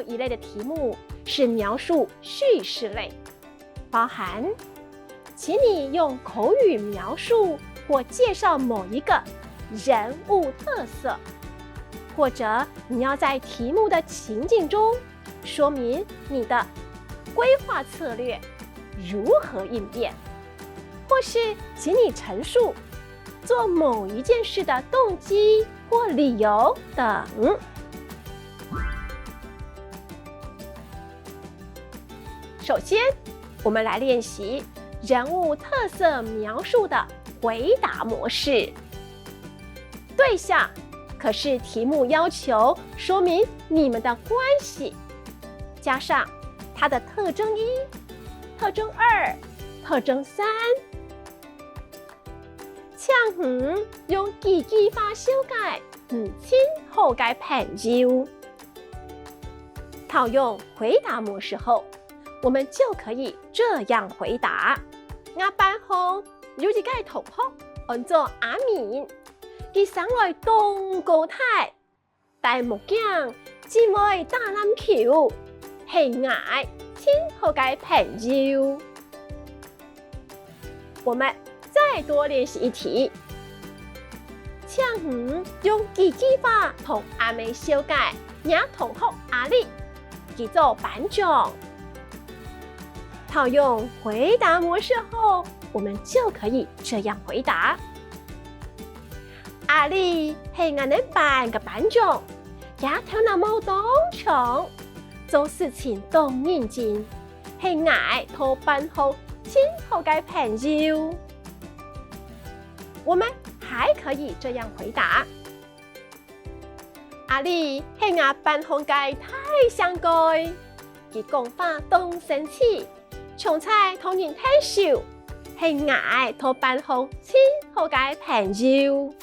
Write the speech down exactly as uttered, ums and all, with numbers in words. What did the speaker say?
一类的题目是描述叙事类，包含请你用口语描述或介绍某一个人物特色，或者你要在题目的情境中说明你的规划策略如何应变，或是请你陈述做某一件事的动机或理由等。首先，我们来练习人物特色描述的回答模式。对象可是题目要求说明你们的关系，加上它的特征一、特征二、特征三。请你用几句话紹介你亲好个朋友。套用回答模式后，我们就可以这样回答：我班上有一个同学，安做阿明，佢生来当高大，戴目镜，真会打篮球，系𠊎亲好个朋友。我们再多练习一题，请你用几句话同阿妹紹介若同学阿丽，佢做班长。套用回答模式后，我们就可以这样回答：阿丽系𠊎等班个班长，佢头脑毛当长，做事情当认真，系𠊎在班上亲好个朋友。我们还可以这样回答：阿丽系𠊎班上个大声哥，佢讲话当生趣，常在同人添手，系𠊎在班上亲好个朋友。